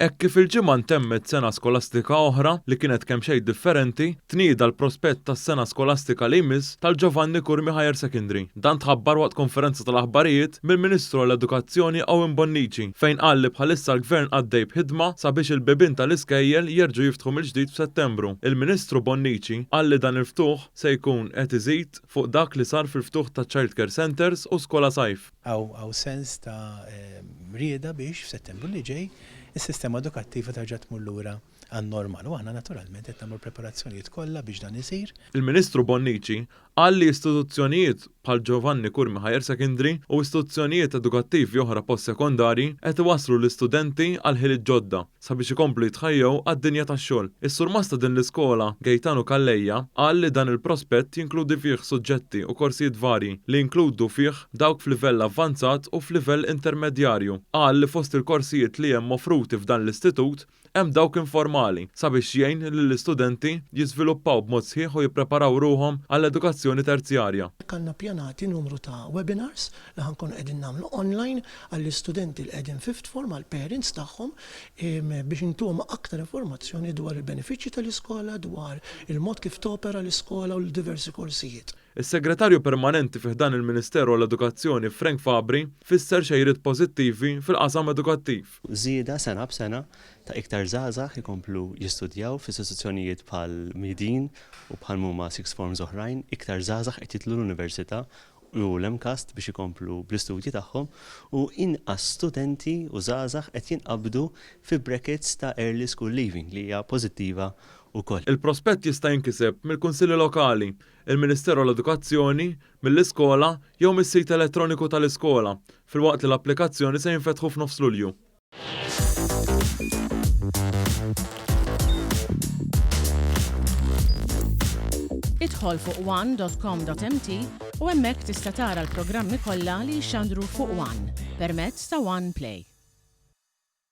Hekk kif il-ġimgħa ntemmet sena skolastika oħra li kienet kemxejn differenti, tnieda l-prospett tas-sena skolastika li jmiss tal-Giovanni Curmi Higher Secondary. Dan tħabbar waqt konferenza tal-aħbarijiet mill-Ministru għall-Edukazzjoni Owen Bonnici fejn qal li bħalissa l-Gvern għaddej b'ħidma sabiex il-bibien tal-iskejjel jerġgħu jiftħu mill-ġdid f'Settembru. Il-Ministru Bonnici qal li dan il-ftuħ se jkun qed iżid fuq dak li sar fil-ftuħ ta' child care centres u skola sajf. Hawn sens ta' rieda biex f'Settembru li ġej is-sistema edukattiva terġa' tmur lura għan-normal u aħna naturalment qed nagħmlu l-preparazzjonijiet kollha biex dan isir. Il-Ministru Bonnici qal li istituzzjonijiet bħal Giovanni Curmi Higher Secondary u istituzzjonijiet edukattivi oħra post-sekondarji qed iwasslu l-istudenti għal ħiliet ġodda sabiex ikomplu jitħejjew għad-dinja tax-xogħol. Is-surmast ta' din l-iskola, Gaetano Calleja, qal li dan il-prospett jinkludi fih suġġetti u korsijiet varji li jinkludu fih dawk f'livell avvanzat u f'livell intermedjarju. Qal li fost il-korsijiet li hemm offruti f'dan l-istitut hemm dawk informali sabiex jgħin lill-istudenti jiżviluppaw b'mod sħiħ u jippreparaw ruħhom għall-edukazzjoni terzjarja. Għandna ppjanati numru ta' webinars li ħa nkunu qegħdin nagħmlu online għall-istudenti li qegħdin fifth form, għall-parents tagħhom, biex intuhom aktar informazzjoni dwar il-benefiċċji tal-iskola, dwar il-mod kif topera l-iskola u l-diversi korsijiet. Is-Segretarju Permanenti fi ħdan il-Ministeru għall-Edukazzjoni Frank Fabri fisser xejriet pożittivi fil-qasam edukattiv. Żieda sena b'sena ta' iktar żgħażagħ ikomplu jistudjaw f'istituzzjonijiet bħal Midin u bħal m'huma sixth forms oħrajn, iktar żgħażagħ qed jidħlu l-università u l-MCAST biex ikomplu bl-istudji tagħhom u inqas studenti u żgħażagħ qed jinqabdu fi brackets ta' early school leaving li hija pożittiva wkoll. Il-prospett jista' jinkiseb mill-Kunsilli Lokali, il-Ministeru għall-Edukazzjoni, mill-iskola jew mis-sit elettroniku tal-iskola, filwaqt li l-applikazzjoni se jinfetħu f'nofs Lulju. Idħol fuq one.com.mt u hemmhekk tista' tara l-programmi kollha li jixxandru fuq One permezz ta' One Play.